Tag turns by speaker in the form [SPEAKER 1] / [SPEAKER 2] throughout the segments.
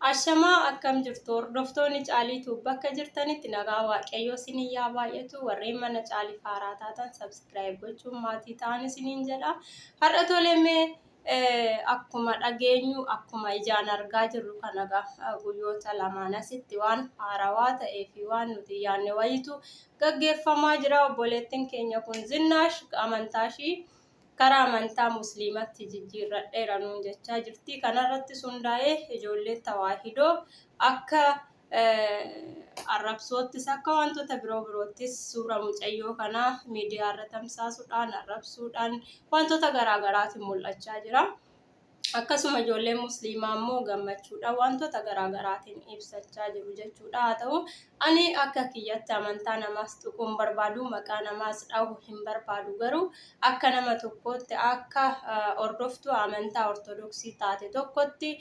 [SPEAKER 1] Ashamaa akkam jirtu hordoftoonni Caalii Tube bakka jirtanitti nagaa Waaqayyoo isiniin yaa baay'atu warreen mana Caalii faaraa taatan subscribe gochuun maatii ta'an isiniin jedha. Har'a tole mee akkuma dhageenyu akkuma ijaan argaa jirru kana guyyoota lamaan asitti waan haarawaa ta'ee fi waan nuti yaanne wayitu gaggeeffamaa jira. Obboleettiin keenya kun Zinnaash amantaa ishii karaa amantaa musliimatti jijjiirradheera nuun jechaa jirti. Kanarrattis hundaa'ee ijoolleen tawaahidoo akka arrabsoottis akka wantoota biroo biroottis suura mucayyoo kanaa miidiyaarra tamsaasuudhaan arrabsuudhaan wantoota garaa garaatiin mul'achaa jira. Akkasuma ijoolleen musliimaa immoo gammachuudhaan wantoota garaa garaatiin ibsachaa jiru jechuudha. Haa ta'u ani akka kiyyatti amantaa namaas tuquu hin barbaadu, maqaa namaas dhahu hin barbaadu. Garuu akka nama tokkootti akka hordoftuu amantaa Ortodoksii taate tokkotti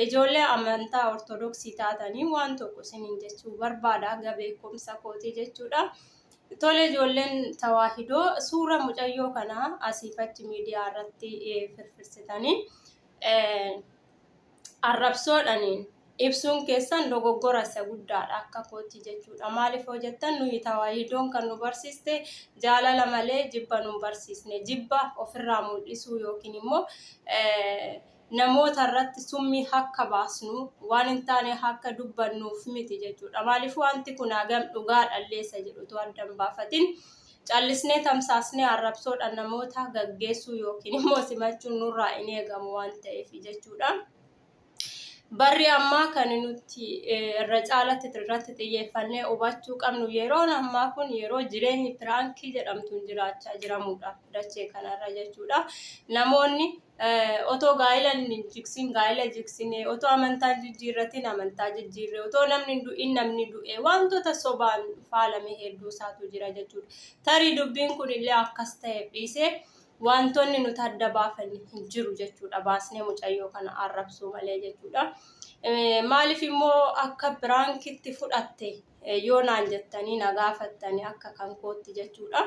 [SPEAKER 1] ijoollee amantaa Ortodoksii taatanii waan tokko isiniin jechuu barbaada haga beekumsa kootii jechuudha. Tole ijoolleen tawaahidoo suura mucayyoo kanaa asiif achi miidiyaa irratti firfirsitanii arrabsoodhaan ibsuun keessan dogoggora isa guddaadha akka kootti jechuudha. Maaliif hoo jettan nuyi tawaahidoon kan nu barsiiste jaalala malee jibba nu hin barsiisne. Jibba ofirraa mul'isuu yookiin immoo namoota irratti summii akka baasnu, waan hin taane akka dubbannuuf miti jechuudha. Maaliif wanti kun hagam dhugaadha illee isa jedhu utuu adda hin baafatin callisnee tamsaasnee arrabsoodhaan namoota gaggeessuu yookiin immoo simachuun nurraa hin eegamu waan ta'eef jechuudha. Barri ammaa kan nuti irra caalatti irratti xiyyeeffannee hubachuu qabnu yeroon ammaa kun yeroo jireenyi piraankii jedhamtuun jiraachaa jiramudha dachee kanarra jechuudha. Namoonni otoo gaa'ila hin jigsin gaa'ila jigsine, otoo amantaa hin jijjiirratin amantaa jijjiirre, otoo namni hin du'in namni du'e, wantoota sobaan faalame hedduu isaatu jira jechuudha. Tarii dubbiin kun illee akkas ta'eef dhiisee wantoonni nuti adda baafanne hin jiru jechuudha. Baasnee mucayyoo kana arrabsuu malee jechuudha. Maaliif immoo akka biraankitti fudhatte yoo naan jettanii na gaafattanii akka kan kootti jechuudha.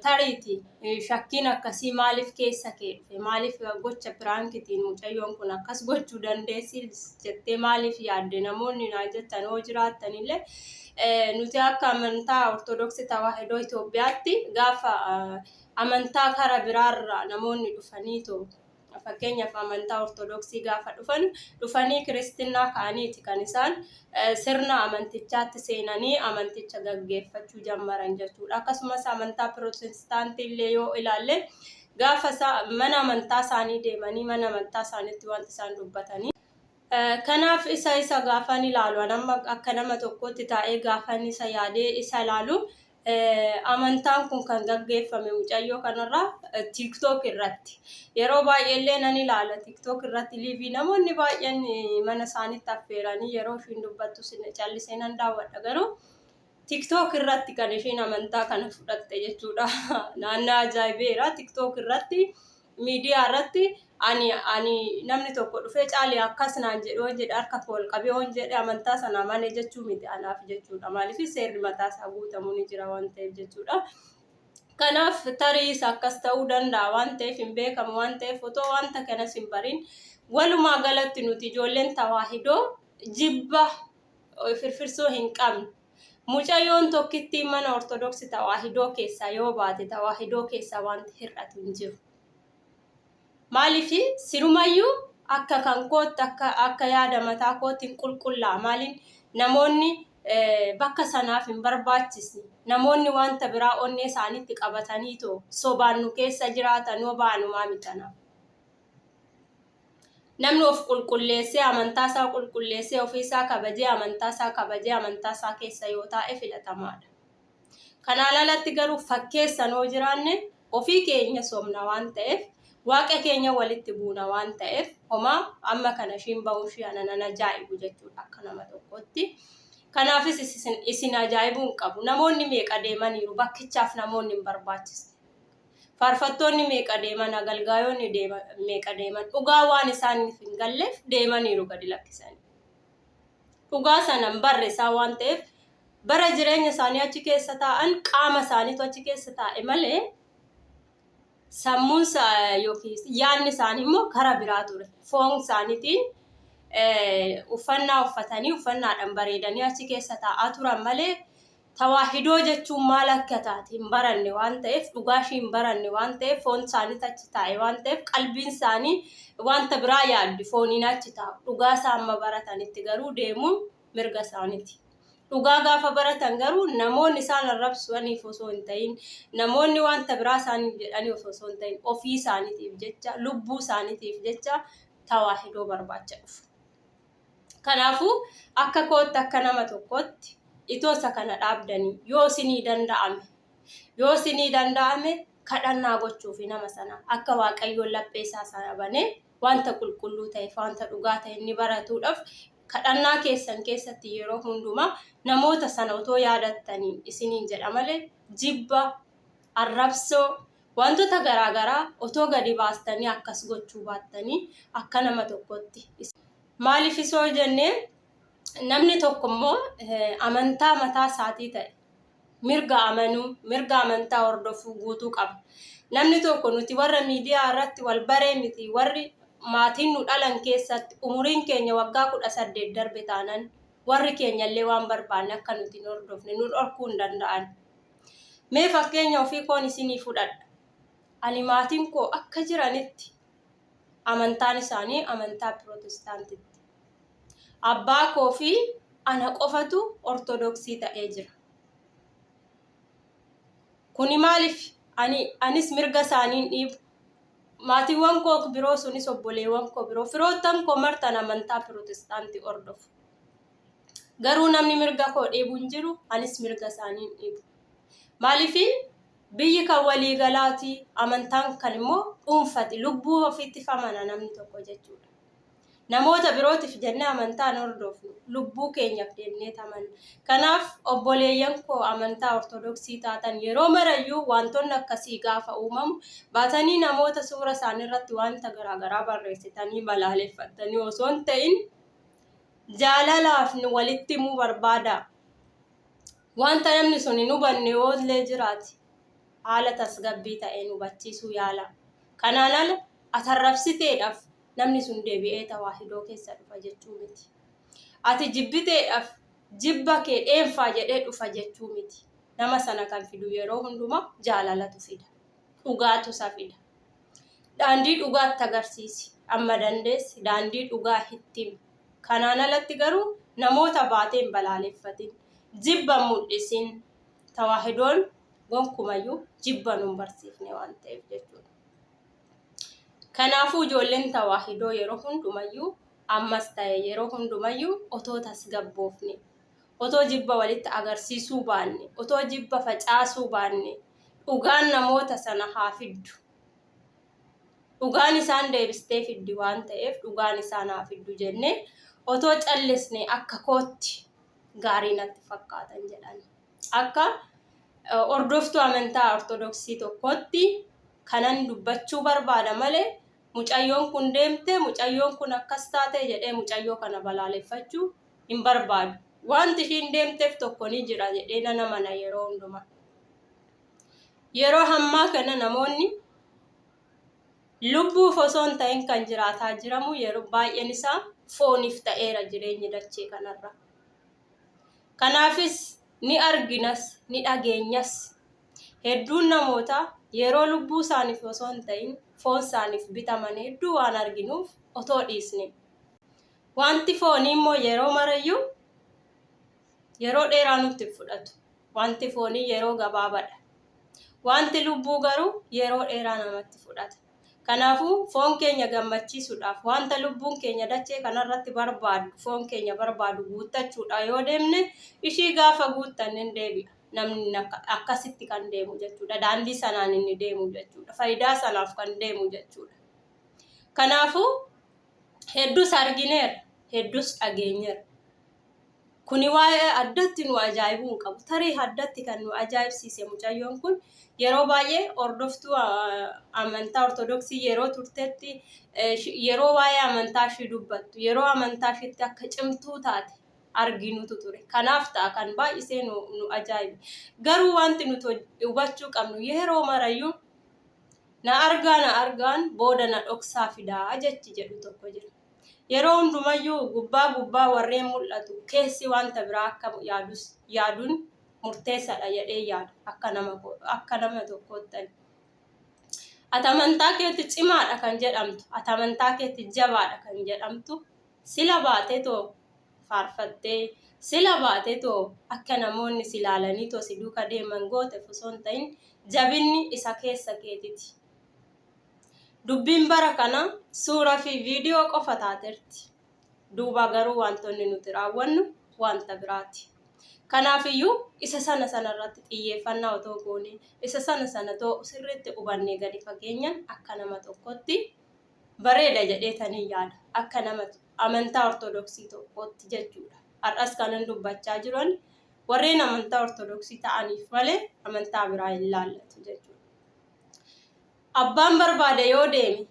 [SPEAKER 1] Tariiti shakkiin akkasii maaliif keessa kee dhufe? Maaliif gocha piraankitiin mucayyoon kun akkas gochuu dandeessi jettee maaliif yaadde namoonni naan jettan hoo jiraattanillee nuti akka amantaa Ortodoksii Tawaahidoo Itoophiyaatti gaafa amantaa kara biraarraa namoonni dhufaniitoo Fakkeenyaaf amantaa Ortodoksii gaafa dhufan dhufanii kiristinnaa ka'aniiti kan isaan sirna amantichaatti seenanii amanticha gaggeeffachuu jammaran jechuudha. Akkasumas amantaa Pirotestaantii illee yoo ilaalle gaafa mana amantaa isaanii deemanii mana amantaa isaaniitti wanti isaan dubbatanii. Kanaaf isa isa gaafan ilaalu an amma akka nama tokkootti taa'ee gaafan isa yaadee isa ilaalu amantaan kun kan gaggeeffame mucayyoo kanarraa TikTok irratti. Yeroo baay'eellee nan ilaala TikTok irratti liivii namoonni baay'een mana isaanitti affeeranii yeroo ishiin dubbattu callisee nan daawwadha garuu TikTok irratti kan ishiin amantaa kana fudhatte jechuudha. Naannaa ajaa'ibeera TikTok irratti miidiyaa irratti ani ani namni tokko dhufee caalii akkas naan jedhe hoon jedhe harka koo ol qabee hoon jedhe amantaa sana amane jechuu miti anaaf jechuudha. Maaliif seerri mataa isaa guutamu ni jira waan ta'eef jechuudha. Kanaaf tariis akkas ta'uu danda'a waan ta'eef hin beekamu waan ta'eef otoo wanta kanas hin barin walumaa galatti nuti ijoolleen tawaahidoo jibba firfirsuu hin qabnu. Mucayyoon tokkittiin mana Ortodoksi Tawaahidoo keessaa yoo baate Tawaahidoo keessaa wanti hir'atu hin jiru. Maaliif sirumayyuu akka kan kootti akka akka yaada mataa kootti hin qulqullaa'a. Maaliin namoonni bakka sanaaf hin barbaachisne namoonni wanta biraa onnee isaaniitti qabataniitoo sobaan nu keessa jiraatan yoo ba'anumaa mitanaaf. Namni of qulqulleessee amantaa isaa qulqulleessee ofii isaa kabajee amantaa isaa kabajee amantaa isaa keessa yoo taa'e filatamaadha. Kanaan alatti garuu fakkeessan yoo jiraanne ofii keenya sobna waan ta'eef waaqa keenya walitti buuna waan ta'eef homaa amma kana ishiin ba'uun ishii ana nan ajaa'ibu jechuudha akka nama tokkootti. Kanaafis isin ajaa'ibuu hin qabu. Namoonni meeqa deemaniiru bakkichaaf namoonni hin barbaachisne. Faarfattoonni meeqa deeman, agalgaayoonni deema, meeqa deeman, dhugaa waan isaaniif hin galleef deemaniiru gadi lakkisanii. Dhugaa sana hin barre isaan waan ta'eef bara jireenya isaanii achi keessa taa'an qaama isaaniitu achi keessa taa'e malee sammuun yookiin yaadni isaanii immoo kara biraa ture. Foon isaaniitiin Uffannaa uffatanii uffannaadhaan bareedanii achi keessa taa'aa turan malee tawaahidoo jechuun maal akka taate hin baranne waan ta'eef dhugaa ishii hin baranne waan ta'eef foon isaaniis achi taa'e waan ta'eef qalbiin isaanii wanta biraa yaaddi fooniin achi taa'u dhugaa isaa amma baratanitti garuu deemuun mirga isaaniiti. Dhugaa gaafa baratan garuu namoonni isaan arrabsaniif osoo hin ta'in namoonni wanta biraa isaaniif jedhanii osoo hin ta'in ofii isaaniitiif jecha lubbuu isaaniitiif jecha tawaahidoo barbaacha dhufu. Kanaafuu akka kootti akka nama tokkootti itoo isa kana dhaabdanii yoo isinii danda'ame yoo isinii danda'ame kadhannaa gochuufi nama sana akka Waaqayyoon laphee isaa sana banee wanta qulqulluu ta'eef wanta dhugaa ta'e inni baratuudhaaf kadhannaa keessan keessatti yeroo hundumaa namoota sana otoo yaadattanii isiniin jedha malee jibba arrabsoo wantoota garaagaraa otoo gadi baastanii akkas gochuu baattanii akka nama tokkotti. Maaliif isoo jennee namni tokko immoo amantaa mataa isaatii ta'e mirga amanuu, mirga amantaa hordofuu guutuu qaba. Namni tokko nuti warra miidiyaa irratti wal baree miti warri maatiin nu dhalan keessatti umuriin keenya waggaa 18 darbe taanan warri keenya illee waan barbaanne akka nuti hin hordofne nu dhorkuu hin danda'an. Mee fakkeenya ofii koon isinii fudhadha. Ani maatiin koo akka jiranitti amantaan isaanii amantaa Pirootestaantitti. Abbaa koo fi ana qofatu Ortodoksii ta'ee jira. Kuni maaliif? Ani anis mirga isaanii hin dhiibu. Maatiiwwan koo biroo sunis obboleewwan koo biroo firoottan koo martan amantaa Pirootestaantii hordofu. Garuu namni mirga koo dhiibu hin jiru, anis mirga isaanii hin dhiibu. Maaliif biyyi kan walii galaati, amantaan kan immoo dhuunfati, lubbuu ofiitti amana namni tokko jechuudha. Namoota birootiif jennee amantaa hin hordofnu, lubbuu keenyaaf jennee amanna. Kanaaf obboleeyyan koo amantaa Ortodoksii taatan yeroo marayyuu wantoonni akkasii gaafa uumamu baatanii namoota suura isaanii irratti wanta garaagaraa barreessitanii balaaleffattanii osoo hin ta'in jaalalaaf nu walitti himuu barbaadaa. Wanta namni sun hin hubanne yoo illee jiraate haala tasgabbii ta'een hubachiisuu yaalaa. Kanaan ala ati arrabsiteedhaaf namni sun deebi'ee tawaahidoo keessa dhufa jechuu miti. Ati jibbiteedhaaf jibba kee dheenfaa jedhee dhufa jechuu miti. Nama sana kan fidu yeroo hundumaa jaalalatu fida. Dhugaatu isa fida. Daandii dhugaatti agarsiisi. Amma dandeesse daandii dhugaa itti himi. Kanaan alatti garuu namoota baatee hin balaaleffatin. Jibba hin mul'isin. Tawaahidoon gonkumayyuu jibba nu hin barsiifne waan ta'eef jechuudha. Kanaafuu ijoolleen tawaahidoo yeroo hundumayyuu ammas ta'e yeroo hundumayyuu otoo tasgabboofne, otoo jibba walitti agarsiisuu baanne, otoo jibba facaasuu baanne dhugaan namoota sana haa fiddu. Dhugaan isaan deebistee fiddi waan ta'eef dhugaan isaan haa fiddu jennee otoo callisne akka kootti gaarii natti fakkaatan jedhan. Akka hordoftuu amantaa Ortodoksii tokkootti kanan dubbachuu barbaada malee mucayyoon kun deemte mucayyoon kun akkas taate jedhee mucayyoo kana balaaleffachuu hin barbaadu. Wanti ishiin deemteef tokko ni jira jedhee nan amana yeroo hundumaa. Yeroo hammaa kana namoonni lubbuuf osoo hin ta'in kan jiraataa jiramu yeroo baay'een isaa fooniif ta'eera jireenyi dachee kanarra. Kanaafis ni arginas ni dhageenyas. Hedduun namootaa yeroo lubbuu isaaniif osoo hin ta'in foon isaaniif bitaman hedduu waan arginuuf otoo dhiisne. Wanti foonii immoo yeroo marayyuu yeroo dheeraa nutti hin fudhatu. Wanti foonii yeroo gabaabadha. Wanti lubbuu garuu yeroo dheeraa namatti fudhata. Kanaafuu foon keenya gammachiisuudhaaf wanta lubbuun keenya dachee kanarratti barbaadu foon keenya barbaadu guuttachuudha yoo deemne ishii gaafa guuttanne hin deebi'a. Namni akkasitti kan deemu jechuudha. Daandii sanaan inni deemu jechuudha. Faayidaa sanaaf kan deemu jechuudha. Kanaafuu hedduus argineerra, hedduus dhageenyeerra. Kuni waa'ee addatti nu ajaa'ibuu hin qabu. Tarii addatti kan nu ajaa'ibsiise mucayyoon kun yeroo baay'ee hordoftuu amantaa Ortodoksii yeroo turtetti yeroo waa'ee amantaa ishii dubbattu yeroo amantaa ishiitti akka cimtuu taate arginutu ture. Kanaaf ta'a kan baay'isee nu ajaa'ibe. Garuu wanti nuti hubachuu qabnu yeroo marayyuu na argaa na argaan booda na dhoksaa fidaa jechi jedhu tokko jira. Yeroo hundumayyuu gubbaa gubbaa warreen mul'atu keessi wanta biraa akka yaadus yaaduun murteessadha jedhee yaada akka nama akka nama tokkootti ani. Ati amantaa keetti cimaadha kan jedhamtu, ati amantaa keetti jabaadha kan jedhamtu, sila baatee too faarfattee, sila baatee too akka namoonni si ilaalanii too si duuka deeman goote osoo hin ta'in jabinni isa keessa keetiti. Dubbiin bara kana suura fi viidiyoo qofa taaterti. Duuba garuu wantoonni nuti raawwannu wanta biraati. Kanaafiyyuu isa sana sana irratti xiyyeeffannaa otoo goonee, isa sana sana otoo sirriitti hubannee gadi fageenyaan akka nama tokkotti bareeda jedheetanii yaada. Akka nama amantaa Ortodoksii tokkootti jechuudha. Har'as kanan dubbachaa jiran warreen amantaa Ortodoksii ta'aniif malee amantaa biraa hin laallatu jechuudha. Abbaan barbaade yoo deeme,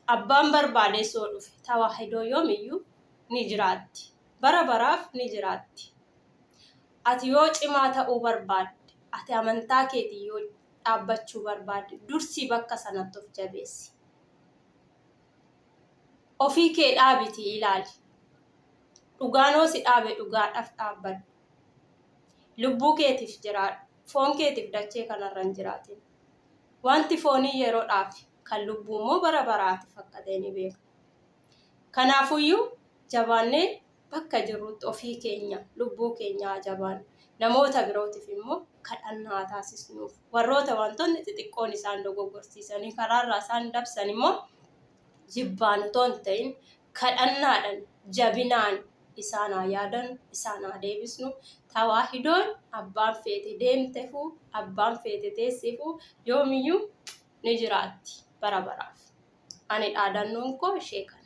[SPEAKER 1] abbaan barbaade soo dhufe, tawaahidoo yoomiyyuu ni jiraatti. Bara baraaf ni jiraatti. Ati yoo cimaa ta'uu barbaadde, ati amantaa keetiin yoo dhaabbachuu barbaadde, dursii bakka sanatti of jabeessi. Ofii kee dhaabitii ilaali. Dhugaan hoo si dhaabe dhugaadhaaf dhaabbadhu. Lubbuu keetiif jiraadhu. Foon keetiif dachee kanarra hin jiraatin. Wanti foonii yeroodhaafi, kan lubbuu immoo bara baraatiif akka ta'e ni beekna. Kanaafuyyuu jabaannee bakka jirrutti ofii keenya lubbuu keenya haa jabaannu. Namoota birootiif immoo kadhannaa haa taasisnuuf. Warroota wantoonni xixiqqoon isaan dogoggorsiisanii karaarraa isaan dabsan immoo jibbaan otoo hin ta'in kadhannaadhaan jabinaan isaan haa yaadannu, isaan haa deebisnu. Tawaahidoon abbaan feete deemtefu, abbaan feete teessifu yoomiyyuu ni jiraatti bara baraaf. Ani dhaadannoon koo ishee kana.